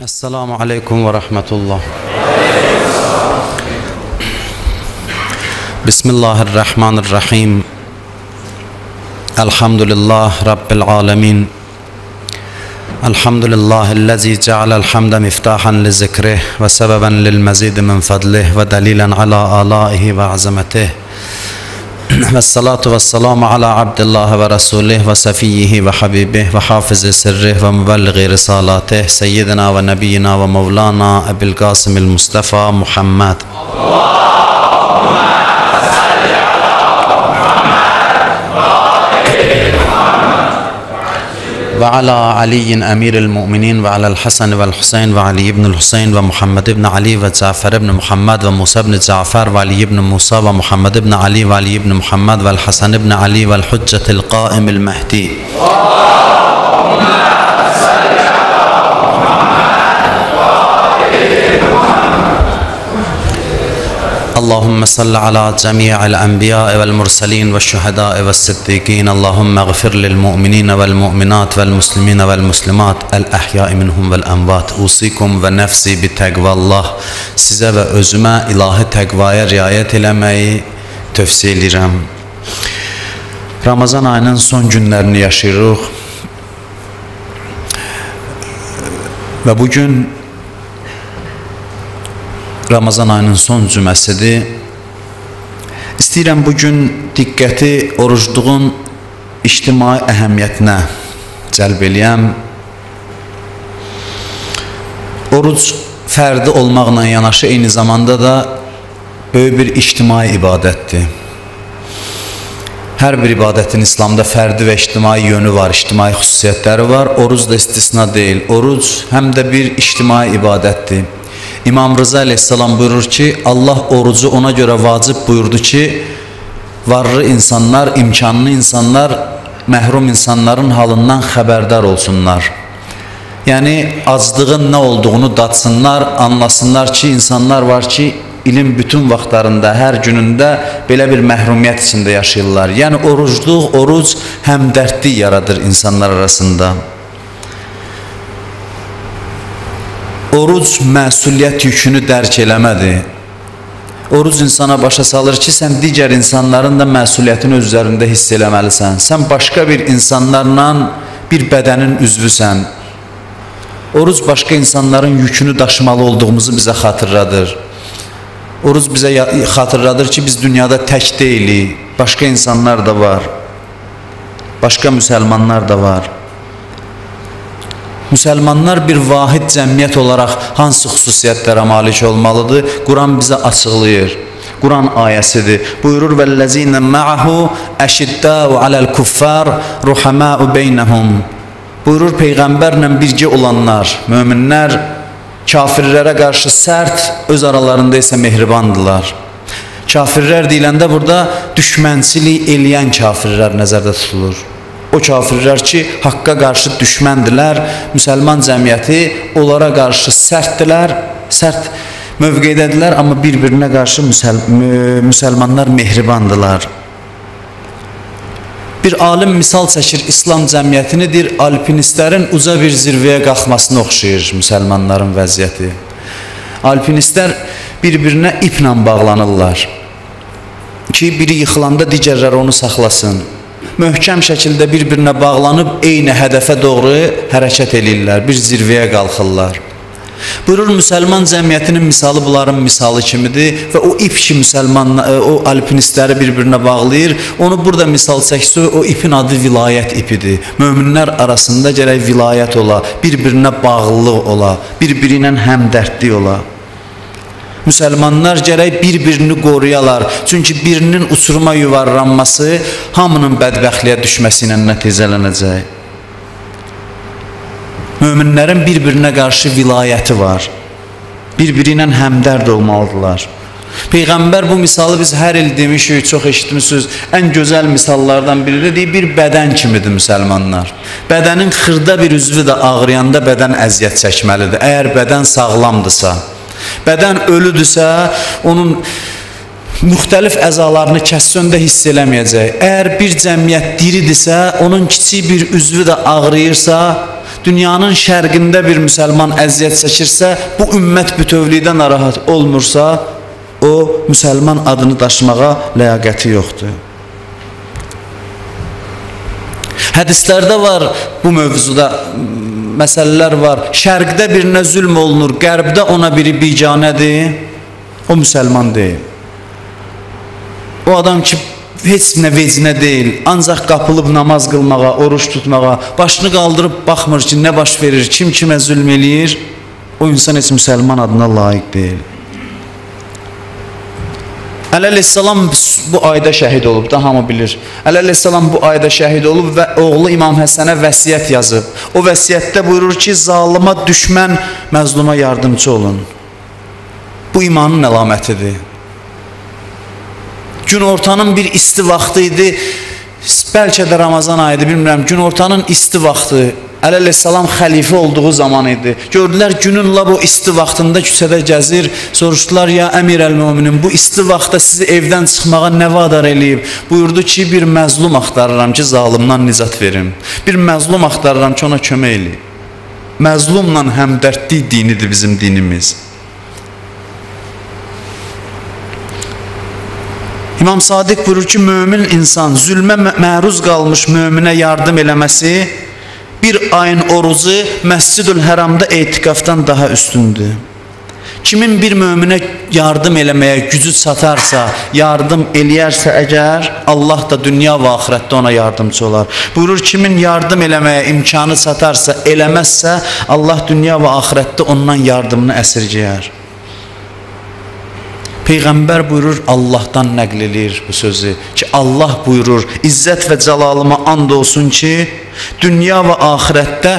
Esselamu aleykum ve rahmetullah. Bismillahirrahmanirrahim. Elhamdülillah Rabbil alemin. Elhamdülillahillezî cealel hamde miftahan li zikrih ve sebeben lil mezidi min fadlih ve dalilen ala alaihi ve azametih. Ve salatu ve selamu ala abdillah ve rasulih ve sefiyyihi ve habibih ve hafizi sirrih ve mübelliği risalatih seyyidina ve nebiyyina ve mevlana Ebil Kasımil Mustafa Muhammed. Ve ala Aliyin emiril müminin ve alel Hasan vel Hüseyin ve Ali ibnül Hüseyin ve Muhammed ibn Ali ve Cafer ibn Muhammed ve Musa ibn Cafer ve Ali ibn Musa ve Muhammed ibn Ali ve Ali ibn Muhammed vel Hasan ibn Ali vel Hüccetil Kaimil Mehdi. Allahümme salli ala cemi'il enbiya vel murselin ve şühedâ ve sıddıkîn. Allahümme gfir lil mu'minîne vel mu'minat vel muslimîne vel muslimat el ahyâi minhum vel envât. Usikum ve nefsi bi təqvallah. Sizə və özümə ilahi təqvaya riayət eləməyi tövsiyə edirəm. Ramazan ayının son günlərini yaşayırıq. Və bugün Ramazan ayının son cüməsidir. İstəyirəm bugün diqqəti orucluğun ictimai əhəmiyyətinə cəlb eləyəm. Oruc fərdi olmaqla yanaşı eyni zamanda da böyük bir ictimai ibadətdir. Hər bir ibadətin İslamda fərdi və ictimai yönü var, ictimai xüsusiyyətləri var. Oruc da istisna deyil. Oruc həm də bir ictimai ibadətdir. İmam Rıza əleyhissalam buyurur ki, Allah orucu ona görə vacib buyurdu ki, varlı insanlar, imkanlı insanlar, məhrum insanların halından xəbərdar olsunlar. Yəni, aclığın nə olduğunu datsınlar, anlasınlar ki, insanlar var ki, ilin bütün vaxtlarında, hər günündə belə bir məhrumiyyət içində yaşayırlar. Yəni, orucluq, oruc həmdərdlik yaradır insanlar arasında. Oruc məsuliyyət yükünü dərk eləmədir. Oruc insana başa salır ki, sən digər insanların da məsuliyyətini öz üzərində hiss eləməlisən. Sən başqa bir insanlarla bir bədənin üzvüsən. Oruc başqa insanların yükünü daşımalı olduğumuzu bizə xatırladır. Oruc bizə xatırladır ki, biz dünyada tək deyilik. Başqa insanlar da var. Başqa müsəlmanlar da var. Müsəlmanlar bir vahid cəmiyyət olaraq hansı xüsusiyyətlərə malik olmalıdır? Quran bizə açıqlayır. Quran ayəsidir. Buyurur: "Vəllezîne ma'ahu əşiddâ'u aləl kuffar ruhamâ'u beynəhum." Buyurur peyğəmbərlə birgə olanlar, möminlər kafirlərə qarşı sərt, öz aralarında isə mehribandırlar. Kafirlər deyiləndə burada düşmənçilik eləyən kafirlər nəzərdə tutulur. O kafirlər ki, haqqa qarşı düşməndirlər, müsəlman cəmiyyəti onlara qarşı sərtdirlər, sərt mövqeydədirlər, amma bir-birinə qarşı müsəlmanlar mehribandılar. Bir alim misal çəkir İslam cəmiyyətini, deyir, alpinistlərin uca bir zirvəyə qalxmasına oxşayır müsəlmanların vəziyyəti. Alpinistlər bir-birinə iplə bağlanırlar ki, biri yıxılanda digərləri onu saxlasın. Möhkəm şəkildə bir-birinə bağlanıb eyni hədəfə doğru hərəkət eləyirlər, bir zirvəyə qalxırlar. Buyurur, müsəlman cəmiyyətinin misalı bunların misalı kimidir və o ip ki, müsəlman, o alpinistləri bir-birinə bağlayır, onu burada misal çəksə, o ipin adı vilayət ipidir. Möminlər arasında gərək vilayət ola, bir-birinə bağlılıq ola, bir-biri ilə həmdərdlik ola. Müsəlmanlar gərək bir-birini qoruyalar. Çünki birinin uçuruma yuvarlanması hamının bədbəxtliyə düşməsi ilə nəticələnəcək. Möminlərin bir-birinə qarşı vilayəti var. Bir-biri ilə həmdərd olmalıdırlar. Peyğəmbər bu misalı biz hər il demişik, çox eşitmişsiniz. Ən gözəl misallardan biridir. Deyir, bir bədən kimidir müsəlmanlar. Bədənin xırda bir üzvü də ağrıyanda bədən əziyyət çəkməlidir. Əgər bədən sağlamdırsa. Bədən ölüdürsə, onun müxtəlif əzalarını kəssən də hiss eləməyəcək. Əgər bir cəmiyyət diridirsə, onun kiçik bir üzvü də ağrıyırsa, dünyanın şərqində bir müsəlman əziyyət çəkirsə, bu ümmət bütövlükdə narahat olmursa, o müsəlman adını daşımağa ləyaqəti yoxdur. Hədislərdə var bu mövzuda məsələlər var. Şərqdə birinə zülm olunur, qərbdə ona biri biganədir, o müsəlman deyil. O adam ki, heç nə vecinə deyil, ancaq qapılıb namaz qılmağa, oruç tutmağa, başını qaldırıb baxmır ki, nə baş verir, kim kimə zülm eləyir, o insan heç müsəlman adına layiq deyil. Əli əleyhissalam bu ayda şəhid olub, da hamı bilir. Əli əleyhissalam bu ayda şəhid olub və oğlu İmam Həsənə vəsiyyət yazıb. O vəsiyyətdə buyurur ki, zalıma düşmən, məzluma yardımcı olun. Bu imanın əlamətidir. Günortanın bir isti vaxtı idi, bəlkə də Ramazan ayıydı, bilmirəm, günortanın isti vaxtı, Əli əleyhissalam xəlifə olduğu zaman idi. Gördülər, günün lap o isti vaxtında küçədə gəzir, soruşdular, ya əmir əl-müminin, bu isti vaxtda sizi evdən çıxmağa nə vadar eləyib? Buyurdu ki, bir məzlum axtarıram ki, zalimdan nicat verim. Bir məzlum axtarıram ki, ona kömək eləyim. Məzlumla həmdərdlik dinidir bizim dinimiz. İmam Sadiq buyurur ki, mömin insan zülmə məruz qalmış möminə yardım eləməsi bir ayın orucu Məscid-ül Həramda etiqafdan daha üstündür. Kimin bir möminə yardım eləməyə gücü çatarsa, yardım eləyərsə əgər, Allah da dünya və axirətdə ona yardımcı olar. Buyurur, kimin yardım eləməyə imkanı çatarsa, eləməzsə, Allah dünya və axirətdə ondan yardımını əsirgəyər. Peyğəmbər buyurur, Allahdan nəql eləyir bu sözü ki, Allah buyurur, izzət və cəlalıma and olsun ki, dünya və axirətdə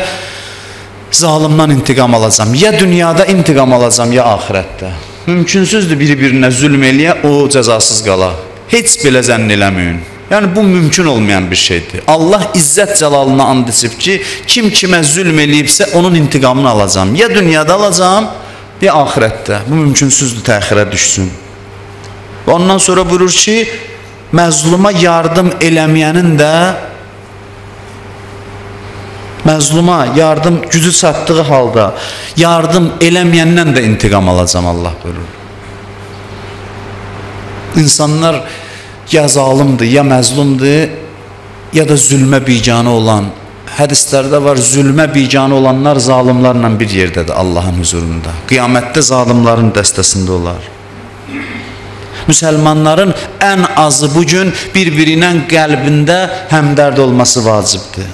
zalimdan intiqam alacam. Ya dünyada intiqam alacam, ya axirətdə. Mümkünsüzdür bir-birinə zülm eləyə, o cəzasız qala. Heç belə zənn eləməyin. Yəni, bu mümkün olmayan bir şeydir. Allah izzət cəlalına and içib ki, kim kimə zülm eləyibsə, onun intiqamını alacam. Ya dünyada alacam, ya axirətdə. Bu mümkünsüzdür, təxirə düşsün. Və ondan sonra buyurur ki, məzluma yardım eləməyənin də məzluma yardım gücü çatdığı halda yardım eləməyəndən də intiqam alacam, Allah buyurur. İnsanlar ya zalimdir, ya məzlumdur, ya da zülmə biganə olan. Hədislərdə var, zülmə biganə olanlar zalimlarla bir yerdədir Allahın huzurunda. Qiyamətdə zalimların dəstəsində olar. Müsəlmanların ən azı bugün bir-biri ilə qəlbində həmdərd olması vacibdir.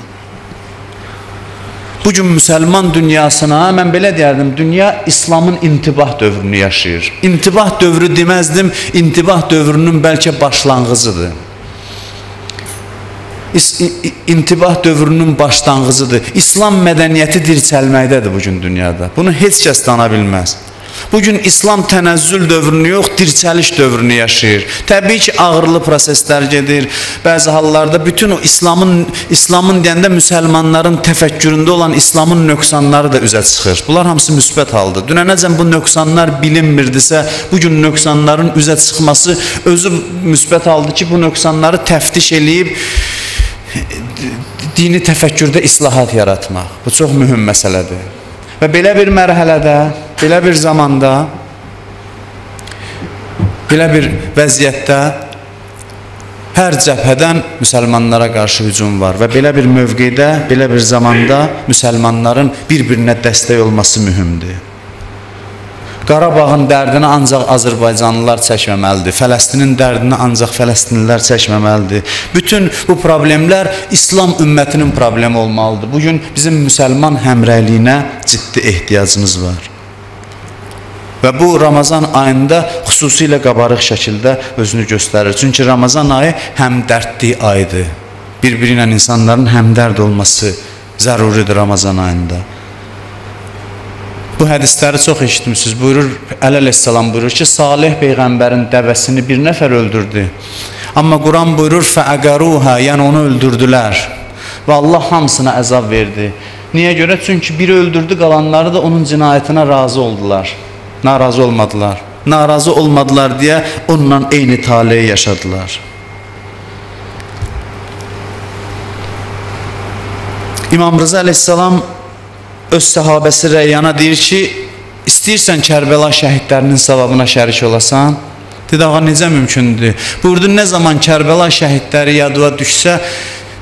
Bugün müsəlman dünyasına, mən belə deyərdim, dünya İslamın intibah dövrünü yaşayır. İntibah dövrü deməzdim, intibah dövrünün bəlkə başlanğıcıdır. İntibah dövrünün başlanğıcıdır. İslam mədəniyyəti dirçəlməkdədir bugün dünyada. Bunu heç kəs dana bilməz. Bugün İslam tənəzzül dövrünü yox, dirçəliş dövrünü yaşayır. Təbii ki, ağırlı proseslər gedir. Bəzi hallarda bütün o İslamın deyəndə müsəlmanların təfəkküründə olan İslamın nöqsanları da üzə çıxır. Bunlar hamısı müsbət haldır. Dünənəcən bu nöqsanlar bilinmirdisə, bugün nöqsanların üzə çıxması özü müsbət haldır ki, bu nöqsanları təftiş eləyib dini təfəkkürdə islahat yaratmaq. Bu çox mühüm məsələdir. Və belə bir mərhələdə, belə bir zamanda, belə bir vəziyyətdə hər cəbhədən müsəlmanlara qarşı hücum var və belə bir mövqedə, belə bir zamanda müsəlmanların bir-birinə dəstək olması mühümdür. Qarabağın dərdini ancaq Azərbaycanlılar çəkməməlidir. Fələstinin dərdini ancaq Fələstinlilər çəkməməlidir. Bütün bu problemlər İslam ümmətinin problemi olmalıdır. Bugün bizim müsəlman həmrəyliyinə ciddi ehtiyacımız var. Və bu Ramazan ayında xüsusilə qabarıq şəkildə özünü göstərir. Çünki Ramazan ayı həmdərdlik ayıdır. Bir-biri ilə insanların həmdərd olması zəruridir Ramazan ayında. Bu hədisləri çox eşitmişsiniz. Buyurur, Əli əleyhissalam buyurur ki, Salih peyğəmbərin dəvəsini bir nəfər öldürdü. Amma Quran buyurur, fəəqəruhə, yəni onu öldürdülər. Və Allah hamısına əzab verdi. Niyə görə? Çünki biri öldürdü, qalanları da onun cinayətinə razı oldular. Narazı olmadılar. Narazı olmadılar deyə onunla eyni taleyi yaşadılar. İmam Rıza əleyhissalam öz səhabəsi Rəyyana deyir ki, istəyirsən Kərbəla şəhidlərinin savabına şərik olasan? Dedi, ağa, necə mümkündür? Buyurdu, nə zaman Kərbəla şəhidləri yadıva düşsə,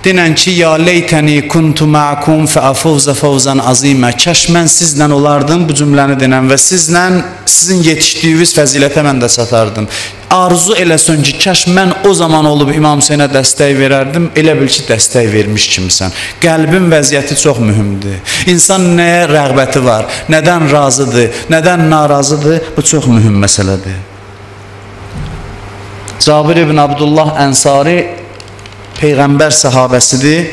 denən ki, ya leytəni kuntu ma'akum fəafuvzə fəvzən azimə. Kaş mən sizlə olardım, bu cümləni denən və sizlə, sizin yetişdiyiniz fəzilətə mən də çatardım. Arzu eləsin ki, kaş mən o zaman olub İmam Hüseynə dəstək verərdim, elə bil ki, dəstək vermiş kimisən. Qəlbin vəziyyəti çox mühümdür. İnsan nəyə rəğbəti var, nədən razıdır, nədən narazıdır, bu çox mühüm məsələdir. Cabir ibn Abdullah Ənsari Peyğəmbər səhabəsidir.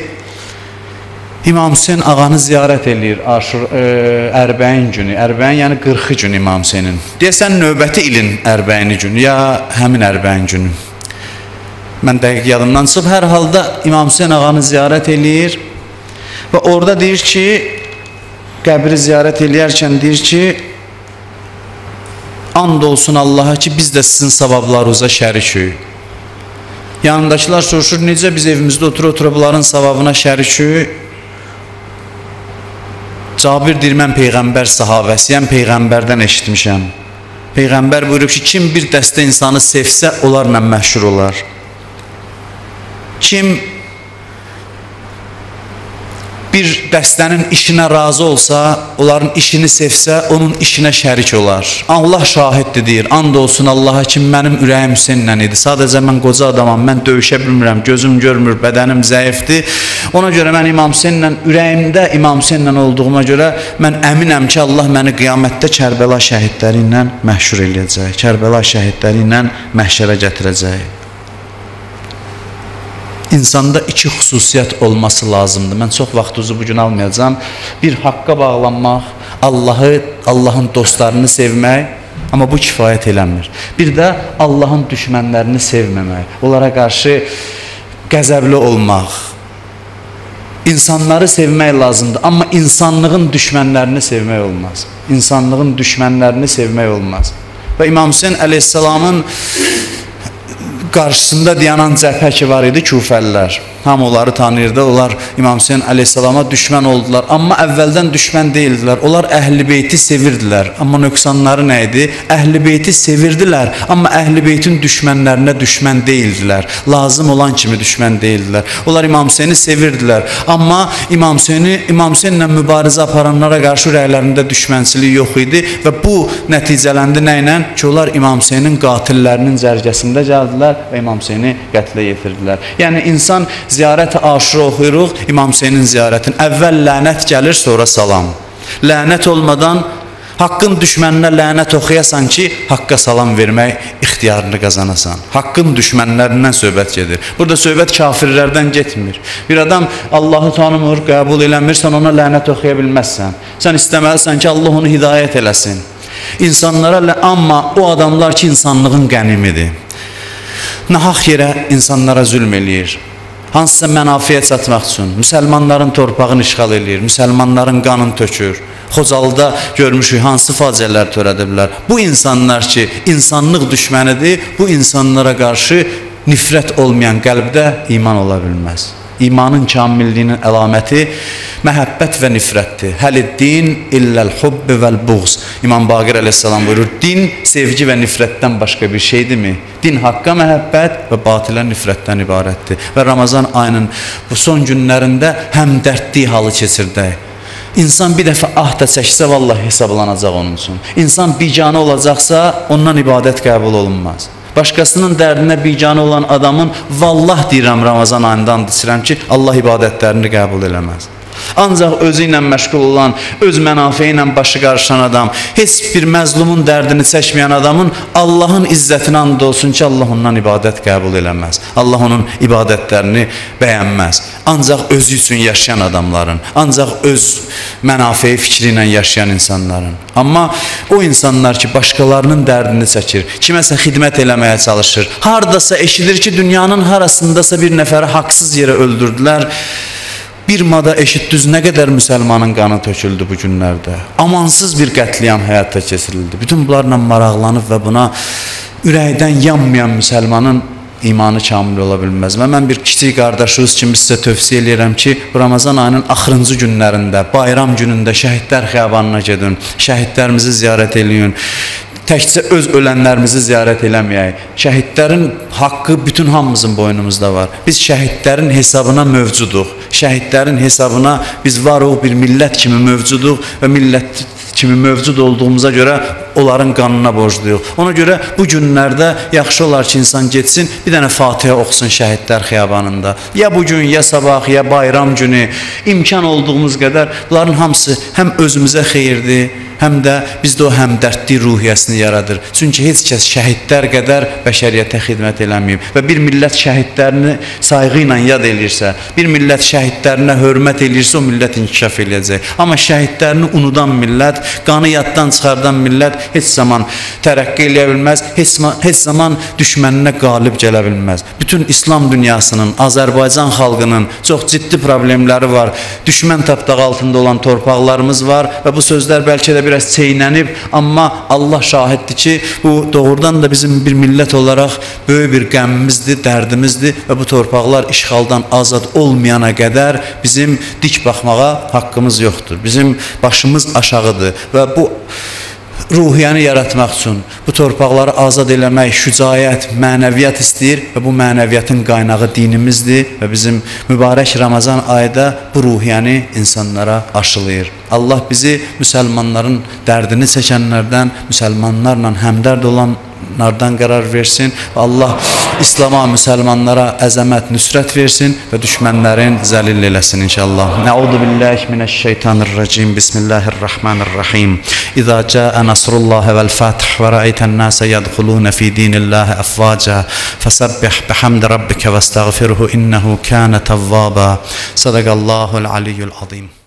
İmam Hüseyn ağanı ziyarət eləyir Ərbəyin günü. Ərbəyin, yəni 40-ı günü İmam Hüseynin. Deyəsən, növbəti ilin Ərbəyini günü, ya həmin Ərbəyin günü. Mən dəqiq yadımdan çıxıb, hər halda İmam Hüseyn ağanı ziyarət eləyir və orada deyir ki, qəbri ziyarət eləyərkən deyir ki, and olsun Allaha ki, biz də sizin savablarınıza şərikik. Yanındakılar soruşur, necə biz evimizdə otura-otura bunların savabına şərikik? Cabir deyir, mən Peyğəmbər sahabəsiyəm, Peyğəmbərdən eşitmişəm. Peyğəmbər buyurub ki, kim bir dəstə insanı sevsə, onlarla məşhur olar. Kim bir dəstənin işinə razı olsa, onların işini sevsə, onun işinə şərik olar. Allah şahiddir, deyir, and olsun Allaha ki, mənim ürəyim Hüseynlə idi. Sadəcə mən qoca adamam, mən döyüşə bilmirəm, gözüm görmür, bədənim zəifdir. Ona görə mən İmam Hüseynlə, ürəyimdə İmam Hüseynlə olduğuma görə mən əminəm ki, Allah məni qiyamətdə Kərbəla şəhidləri ilə məhşur eləyəcək, Kərbəla şəhidləri ilə məhşərə gətirəcək. İnsanda iki xüsusiyyət olması lazımdır. Mən çox vaxtınızı bugün almayacağam. Bir, haqqa bağlanmaq, Allahı, Allahın dostlarını sevmək, amma bu kifayət eləmir. Bir də Allahın düşmənlərini sevməmək, onlara qarşı qəzəbli olmaq. İnsanları sevmək lazımdır, amma insanlığın düşmənlərini sevmək olmaz. İnsanlığın düşmənlərini sevmək olmaz. Və İmam Hüseyn əleyhissalamın qarşısında dayanan cəbhə ki var idi, Kufəllər. Hamı onları tanıyırdı. Onlar İmam Hüseyn əleyhissalama düşmən oldular. Amma əvvəldən düşmən deyildilər. Onlar Əhl-i Beyti sevirdilər. Amma nöqsanları nə idi? Əhl-i Beyti sevirdilər. Amma Əhl-i Beytin düşmənlərinə düşmən deyildilər. Lazım olan kimi düşmən deyildilər. Onlar İmam Hüseyni sevirdilər. Amma İmam Hüseynlə mübarizə aparanlara qarşı ürəklərində düşmənçilik yox idi və bu nəticələndi nə ilə? Ki, onlar İmam Hüseynin qatillərinin cərgəsində gəldilər və İmam Hüseyni qətlə yetirdilər. Yəni insan ziyarət-i Aşura oxuyuruq, İmam Hüseynin ziyarətini. Əvvəl lənət gəlir, sonra salam. Lənət olmadan haqqın düşməninə lənət oxuyasan ki, haqqa salam vermək ixtiyarını qazanasan. Haqqın düşmənlərindən söhbət gedir. Burada söhbət kafirlərdən getmir. Bir adam Allahı tanımır, qəbul eləmir, sən ona lənət oxuya bilməzsən. Sən istəməlisən ki, Allah onu hidayət eləsin. İnsanlara, amma o adamlar ki, insanlığın qənimidir. Nahaq yerə insanlara zülm eləyir. Hansısa mənafiyə çatmaq üçün müsəlmanların torpağını işğal eləyir, müsəlmanların qanını tökür. Xocalıda görmüşük hansı faciələr törədiblər. Bu insanlar ki, insanlıq düşmənidir, bu insanlara qarşı nifrət olmayan qəlbdə iman ola bilməz. İmanın kamilliyinin əlaməti məhəbbət və nifrətdir. Həl-din illəl-hubbi vəl-buğz. İmam Baqir əleyhissalam buyurur, din sevgi və nifrətdən başqa bir şeydirmi? Din haqqa məhəbbət və batilə nifrətdən ibarətdir. Və Ramazan ayının bu son günlərində həmdərdlik halı keçirdək. İnsan bir dəfə ah da çəksə, vallahi hesablanacaq onun üçün. İnsan biganə olacaqsa, ondan ibadət qəbul olunmaz. Başqasının dərdinə biganə olan adamın, vallah deyirəm, Ramazan ayında and içirəm ki, Allah ibadətlərini qəbul eləməz. Ancaq özü ilə məşğul olan, öz mənafeyi ilə başı qarışan adam, heç bir məzlumun dərdini çəkməyən adamın Allahın izzətinə and olsun ki, Allah ondan ibadət qəbul eləməz. Allah onun ibadətlərini bəyənməz. Ancaq özü üçün yaşayan adamların, ancaq öz mənafeyi fikri ilə yaşayan insanların. Amma o insanlar ki, başqalarının dərdini çəkir, kiməsə xidmət eləməyə çalışır, haradasa eşidir ki, dünyanın harasındasa bir nəfəri haqsız yerə öldürdülər. Bir mada eşitdiniz, nə qədər müsəlmanın qanı töküldü bu günlərdə. Amansız bir qətliam həyata keçirildi. Bütün bunlarla maraqlanıb və buna ürəkdən yanmayan müsəlmanın imanı kamil ola bilməz. Və mən bir kiçik qardaşınız kimi sizə tövsiyə eləyirəm ki, Ramazan ayının axırıncı günlərində, bayram günündə şəhidlər xiyabanına gedin, şəhidlərimizi ziyarət eləyin. Təkcə öz ölənlərimizi ziyarət eləməyək. Şəhidlərin haqqı bütün hamımızın boynumuzda var. Biz şəhidlərin hesabına mövcuduq. Şəhidlərin hesabına biz varıq, bir millət kimi mövcuduq və millət kimi mövcud olduğumuza görə onların qanına borcluyuq. Ona görə bu günlərdə yaxşı olar ki, insan getsin, bir dənə Fatihə oxusun şəhidlər xiyabanında. Ya bugün, ya sabah, ya bayram günü, imkan olduğumuz qədər bunların hamısı həm özümüzə xeyirdir, həm də bizdə o həmdərdlik ruhiyyəsini yaradır. Çünki heç kəs şəhidlər qədər bəşəriyyətə xidmət eləməyib. Və bir millət şəhidlərini sayğı ilə yad eləyirsə, bir millət şəhidlərinə hörmət eləyirsə, o millət inkişaf eləyəcək. Amma şəhidlərini unudan millət, qanı yaddan çıxardan millət heç zaman tərəqqi eləyə bilməz, heç zaman düşməninə qalib gələ bilməz. Bütün İslam dünyasının, Azərbaycan xalqının çox ciddi problemləri var. Düşmən tapdağı altında olan torpaqlarımız var və bu sözlər bəlkə də biraz çeynənib, amma Allah şahiddir ki, bu doğrudan da bizim bir millət olaraq böyük bir qəmimizdir, dərdimizdir və bu torpaqlar işğaldan azad olmayana qədər bizim dik baxmağa haqqımız yoxdur. Bizim başımız aşağıdır və bu ruhiyyəni yaratmaq üçün bu torpaqları azad eləmək şücaət, mənəviyyat istəyir və bu mənəviyyatın qaynağı dinimizdir və bizim mübarək Ramazan ayı da bu ruhiyyəni insanlara aşılayır. Allah bizi müsəlmanların dərdini çəkənlərdən, müsəlmanlarla həmdərd olanlardan qərar versin. Allah İslama, müsəlmanlara əzəmət, nüsrət versin və düşmənlərin zəlil eləsin inşallah. Nəuzu billahi mineşşeytanirracim. Bismillahirrahmanirrahim. İza caa nasrullahi vel fath və ra'eyten-nase yedhulun fi dinillahi afvaca fesabbih bihamdi rabbike vestagfirhu innehu kana tawwaba. Sadaqallahul aliyyul azim.